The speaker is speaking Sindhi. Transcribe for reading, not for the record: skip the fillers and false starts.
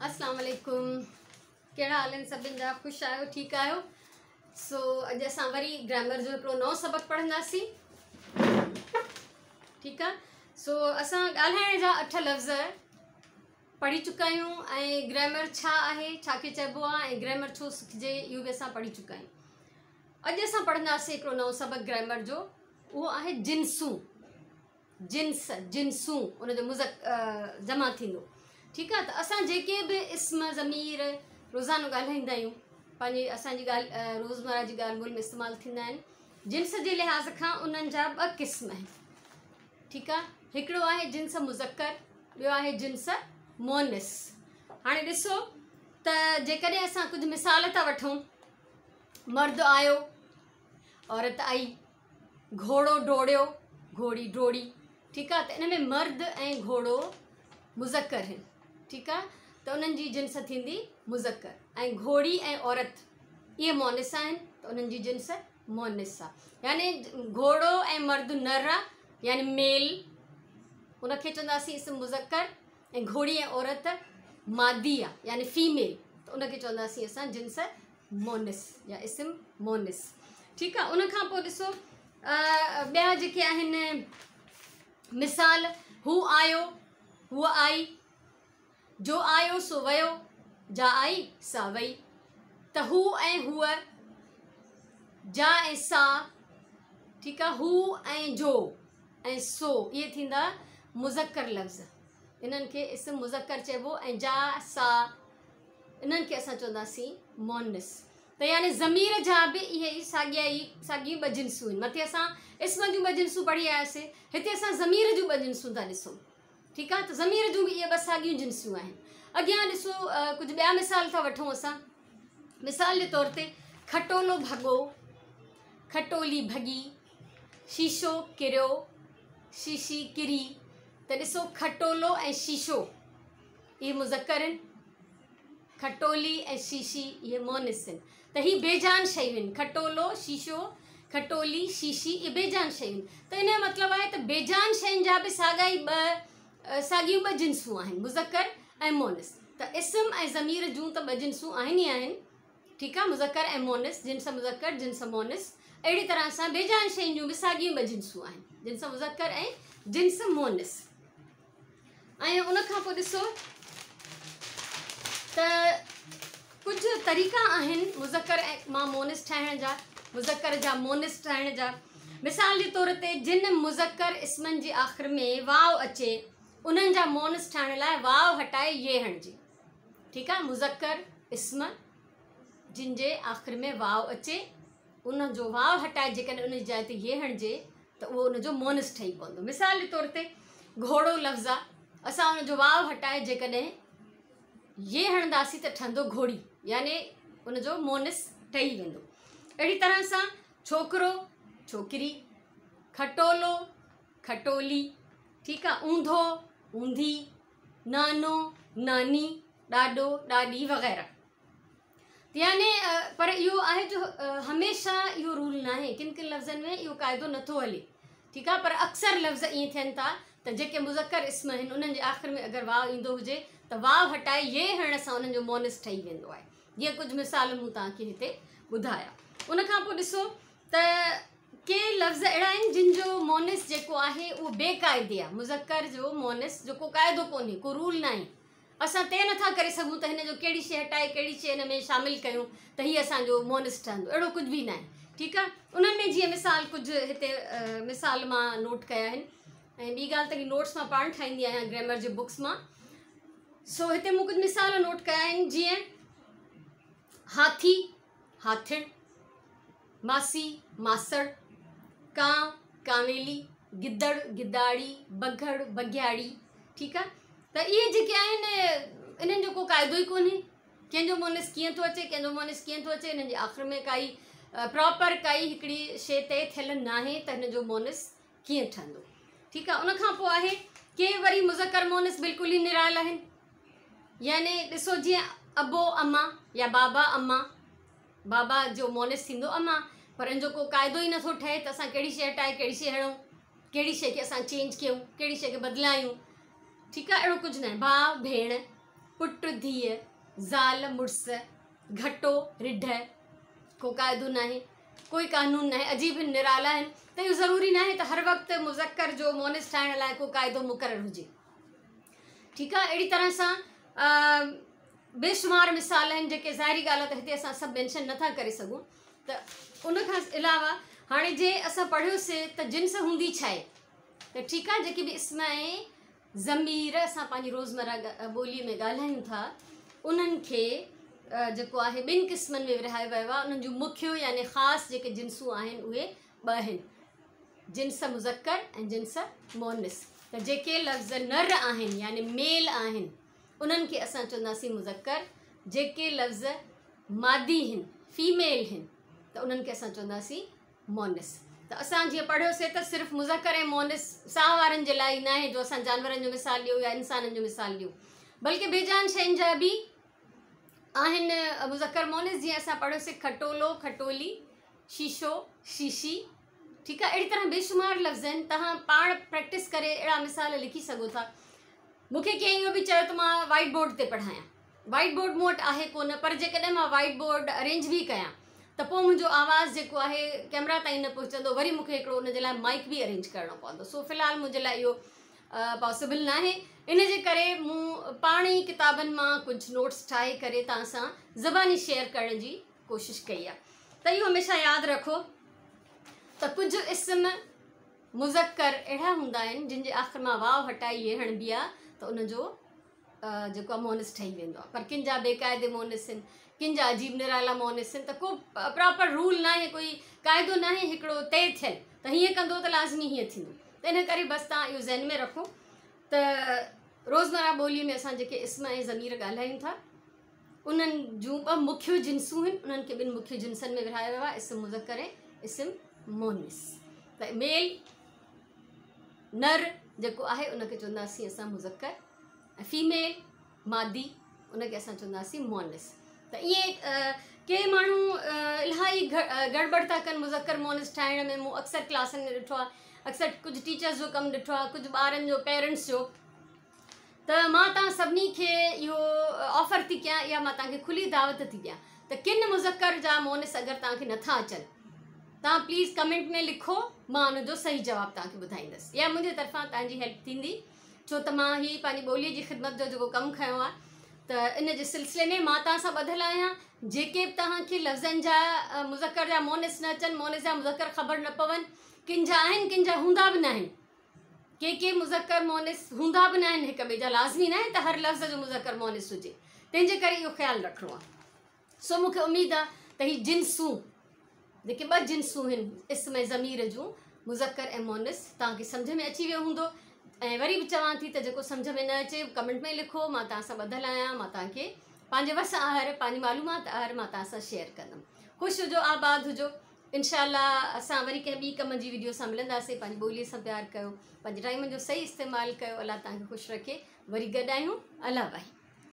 اسلام عليڪم ڪهڙا حال آهن سڀن جا خوش آهيو ٺيڪ آهيو سو اڄ اسان وري گرامر جو هڪڙو نئون سبق پڙهنداسين ٺيڪ آ سو اسان ڳالهائڻ جا اٺ لفظ پڙهي چڪا آهيون ۽ گرامر ڇا آهي ڇا کي چئبو آهي ۽ گرامر ڇو سکجي اهو به اسان پڙهي چڪا آهيون اڄ اسان پڙهنداسين هڪڙو نئون سبق گرامر جو اهو آهي جنسون جنس، جنسون، ان جو مذڪ جمع ٿيندو. ٺيڪ آ ته اسان جيڪي به اسم، ضمير روزانو ڳالهائيندا آهيون، پنهنجي اسان جي ڳالهه روزمره جي ڳالهه ٻولهه ۾ استعمال ٿيندا آهن، جنس جي لحاظ کان انهن جا ٻه قسم آهن. ٺيڪ آ، هڪڙو آهي جنس مذڪر، ٻيو آهي جنس مؤنث. هاڻي ڏسو ته جيڪڏهن اسان ڪجهه مثال ٿا وٺون، مرد آيو، عورت آئي. گهوڙو ڊوڙيو، گهوڙي ڊوڙي، ٺيڪ آ ته ان ۾ مرد ۽ گهوڙو مذڪر هن، ٺيڪ آ ته انهن جي جنس ٿيندي مذڪر ۽ گهوڙي ۽ عورت اهي مؤنث آهن ته انهن جي جنس مؤنث آ يعني گهوڙو ۽ مرد نر آ يعني ميل ان کي چونداسين اسم مذڪر ۽ گهوڙي ۽ عورت مادي آ يعني فيميل ته ان کي چونداسين اسان جنس مؤنث يا اسم مؤنث ٺيڪ آ ان کان پوء ڏسو ٻيا جيڪي آهن مثال هو آيو هوء آئي جو آيو سو ويو جا آئي سا وئي ته هو ۽ هوء جا ۽ سا ٺيڪ آ هو ۽ جو ۽ سو اهي ٿيندا مذڪر لفظ انهن کي اسم مذڪر چئبو ۽ جا سا انهن کي اسان چونداسين مؤنث ته يعني ضمير جا به اهي ئي ساڳيا ئي ساڳيون ٻه جنسون آهن. مٿي اسان اسم جون ٻه جنسون پڙهي آياسين، هتي اسان ضمير جون ٻه جنسون ٿا ڏسون. ٺيڪ آهي ته ضمير جون به اهي ٻه ساڳيون جنسون آهن. اڳيان ڏسو ڪجهه ٻيا مثال ٿا وٺون اسان. مثال جي طور تي کٽولو ڀڳو، کٽولي ڀڳي، شيشو ڪريو، شيشي ڪري ته ڏسو کٽولو ۽ شيشو اهي مذڪر آهن، کٽولي ۽ شيشي اهي مؤنث آهن ته هي بيجان شيون آهن، کٽولو، شيشو، کٽولي، شيشي اهي بيجان شيون آهن ته ان جو مطلب آهي ته بيجان شين جا به ساڳا ئي ٻه ساڳيون ٻه جنسون آهن مذڪر ۽ مؤنث ته اسم ۽ ضمير جون ته ٻه جنسون آهن ئي آهن ٺيڪ آهي مذڪر ۽ مؤنث جنس مذڪر جنس مؤنث اهڙي طرح سان بيجان شين جون به ساڳيون ٻه جنسون آهن جنس مذڪر ۽ جنس مؤنث. ۽ ان کان پوء ڏسو ته ڪجهه طريقا آهن مذڪر مان مونث ٺاهڻ جا مذڪر جا مونث ٺاهڻ جا مثال جي طور تي جن مذڪر اسمن جي آخر ۾ واو اچي انهن جا مونث ٺاهڻ لاء واو هٽائي يي هڻجي ٺيڪ آهي مذڪر اسم جن جي آخر ۾ واو اچي ان جو واو هٽائي جيڪڏهن ان جي جاء تي يي هڻجي ته اهو ان جو مونث ٺهي پوندو. مثال جي طور تي گهوڙو لفظ آ، اسان ان جو واو هٽائي جيڪڏهن يي هڻنداسين ته ٺهندو گهوڙي يعني ان جو مونث ٺهي ويندو. اهڙي طرح سان ڇوڪرو، ڇوڪري، کٽولو، کٽولي، ٺيڪ آ، اونڌو، اونڌي، نانو، ناني، ڏاڏو، ڏاڏي وغيره. يعني پر اهو آهي جو هميشه اهو رول ناهي ڪن ڪن لفظن ۾ اهو قاعدو نٿو هلي ٺيڪ آهي پر اڪثر لفظ ائين ٿين ٿا ته جيڪي مذڪر اسم آهن انهن جي آخر ۾ اگر واو ايندو هجي ته واو هٽائي يي هڻڻ سان انهن جو مونث ٺهي ويندو آهي جيئن ڪجهه مثال مون توهان کي هتي ٻڌايا ان کان پوء ڏسو ته ڪي لفظ اهڙا آهن جن جو مونث جيڪو آهي اهو بي قاعدي آهي مذڪر جو مونث جو ڪو قاعدو ڪونهي ڪو رول ناهي اسان طئي نٿا ڪري سگهون ته هن جو ڪهڙي شيء هٽائي ڪهڙي شيء هن ۾ شامل ڪيون ته هي اسان جو مونث ٺهندو اهڙو ڪجهه به ناهي ٺيڪ آهي انهن ۾ جيئن مثال ڪجهه هتي مثال مان نوٽ ڪيا آهن ۽ ٻي ڳالهه ته هي نوٽس مان پاڻ ٺاهيندي آهيان گرامر جي بڪس مان سو هتي مون ڪجهه مثال نوٽ ڪيا آهن جيئن هاٿي هاٿڻ ماسي، ماسڙ، ڪانء، ڪانويلي، گدڙ، گداڙي، بگهڙ، بگهياڙي، ٺيڪ آ ته اهي جيڪي آهن انهن جو ڪو قاعدو ئي ڪونهي ڪنهن جو مونث ڪيئن ٿو اچي ڪنهن جو مونث ڪيئن ٿو اچي انهن جي آخر ۾ ڪائي پراپر ڪائي هڪڙي شي طئي ٿيل ناهي ته هن جو مونث ڪيئن ٺهندو ٺيڪ آ ان کان پوء آهي ڪي وري مذڪر مونث بلڪل ئي نرال آهن يعني ڏسو جيئن ابو اما يا بابا اما بابا جو مونث ٿيندو اما پر ان جو ڪو قاعدو ئي نٿو ٺهي ته اسان ڪهڙي شيء هٽائي ڪهڙي شيء هڻون ڪهڙي شيء کي اسان چينج ڪيون ڪهڙي شيء کي بدلايون ٺيڪ آهي اهڙو ڪجهه ناهي ڀاء ڀيڻ پٽ ڌيء، زال مڙس، گهٽو رڍ، ڪو قاعدو ناهي، ڪوئي قانون ناهي، عجيب آهن، نرالا آهن ته اهو ضروري ناهي ته هر وقت مذڪر جو مونث ٺاهڻ لاء ڪو قاعدو مقرر هجي. ٺيڪ آهي اهڙي طرح سان بيشمار مثال آهن جيڪي ظاهري ڳالهه آهي ته هتي اسان سڀ مينشن نٿا ڪري سگهون ته ان کان علاوه هاڻي جي اسان پڙهيوسي ته جنس هوندي ڇا آهي ته ٺيڪ آهي جيڪي به اسم ۽ ضمير اسان پنهنجي روزمره ٻوليء ۾ ڳالهايون ٿا انهن کي جيڪو آهي ٻن قسمن ۾ ورهايو ويو آهي انهن جون مکيو يعني خاص جيڪي جنسون آهن اهي ٻه آهن جنس مذڪر ۽ جنس مونث ته جيڪي لفظ نر آهن يعني ميل آهن انهن کي اسان چونداسين مذڪر جيڪي لفظ مادي هن فيميل هن ته انهن کي اسان چونداسين مونث ته اسان جيئن پڙهيوسي ته صرف مذڪر ۽ مونث ساهه وارن جي لاء ئي ناهي جو اسان جانورن جو مثال ڏيون يا انسانن جو مثال ڏيون بلڪه بي جان شين جا به آهن مذڪر مونث جيئن اسان پڙهيوسي کٽولو کٽولي شيشو شيشي ٺيڪ آهي اهڙي طرح بيشمار لفظ آهن توهان پاڻ پريڪٽس ڪري اهڙا مثال لکي سگهو ٿا مون کي ڪنهن اهو به چيو ته مان وائيٽ بورڊ تي پڙهايان. وائيٽ بورڊ مون وٽ آهي ڪونه پر جيڪڏهن مان وائيٽ بورڊ ارينج به ڪيان ته پوء منهنجو آواز جيڪو آهي ڪيمرا تائين نه پهچندو وري مون کي هڪڙو ان جي لاء مائيڪ به ارينج ڪرڻو پوندو سو في الحال منهنجي لاء اهو پاسيبل ناهي ان جي ڪري مون پاڻ ئي ڪتابن مان ڪجهه نوٽس ٺاهي ڪري توهان سان زباني شيئر ڪرڻ جي ڪوشش ڪئي آهي ته اهو هميشه ياد رکو ته ڪجهه اسم مذڪر اهڙا هوندا آهن جن جي آخر مان واو هٽائي يي هڻبي آهي ته ان جو جيڪو آهي مونث ٺهي ويندو آهي پر ڪن جا بي قاعدي مونث آهن ڪن جا عجيب نرالا مونث آهن ته ڪو پراپر رول ناهي ڪوئي قاعدو ناهي هڪڙو طئي ٿيل ته هيئن ڪندو ته لازمي هيئن ٿيندو ته ان ڪري بس توهان اهو ذهن ۾ رکو ته روزمره ٻولي ۾ اسان جيڪي اسم ۽ ضمير ڳالهايون ٿا انهن جون ٻه مکيو جنسون آهن انهن کي ٻن مکيو جنسن ۾ ورهايو ويو آهي اسم مذڪر ۽ اسم مونث ته ميل نر جيڪو آهي ان کي چونداسين اسان مذڪر ۽ فيميل مادي ان کي اسان چونداسين مونث ته ائين ڪي ماڻهو الاهي گڙٻڙ ٿا ڪن مذڪر مونث ٺاهڻ ۾ مون اڪثر ڪلاسن ۾ ڏٺو آهي اڪثر ڪجهه ٽيچرز جو ڪم ڏٺو آهي ڪجهه ٻارن جو پيرنٽس جو ته مان توهان سڀني کي اهو آفر ٿي ڪيان اها مان توهان کي کلي دعوت ٿي ڏيان ته ڪن مذڪر جا مونث اگر توهان کي نٿا اچن توهان پليز ڪمينٽ ۾ لکو مان ان جو صحيح جواب توهان کي ٻڌائيندس يا منهنجي طرفان توهان جي هيلپ ٿيندي ڇو ته مان هي پنهنجي ٻولي جي خدمت جو جيڪو ڪم کنيو آهي ته ان جي سلسلي ۾ مان توهان سان ٻڌل آهيان جيڪي به توهان کي لفظن جا مذڪر جا مونث نه اچن مونث جا مذڪر خبر نه پون ڪن جا آهن ڪن جا هوندا به ناهن ڪي ڪي مذڪر مونث هوندا به ناهن هڪ ٻئي جا لازمي ناهي ته هر لفظ جو مذڪر مونث هجي تنهن جي ڪري اهو خيال رکڻو آهي سو مون کي اميد آهي ته هي جنسون جيڪي ٻه جنسون هن اسم ۽ ضمير جون مذڪر ۽ مونث توهان کي سمجهه ۾ اچي ويو هوندو ۽ وري به چوان ٿي ته جيڪو سمجهه ۾ نه اچي ڪمينٽ ۾ لکو مان توهان سان ٻڌل آهيان مان توهان کي پنهنجي وس آهر پنهنجي معلومات آهر مان توهان سان شيئر ڪندم خوش هجو آباد هجو انشاء الله اسان وري ڪنهن ٻي ڪم جي وڊيو سان ملنداسين پنهنجي ٻولي سان پيار ڪيو پنهنجي ٽائيم جو صحيح استعمال ڪيو الله توهان کي خوش رکي وري گڏ آهيون الله واهي.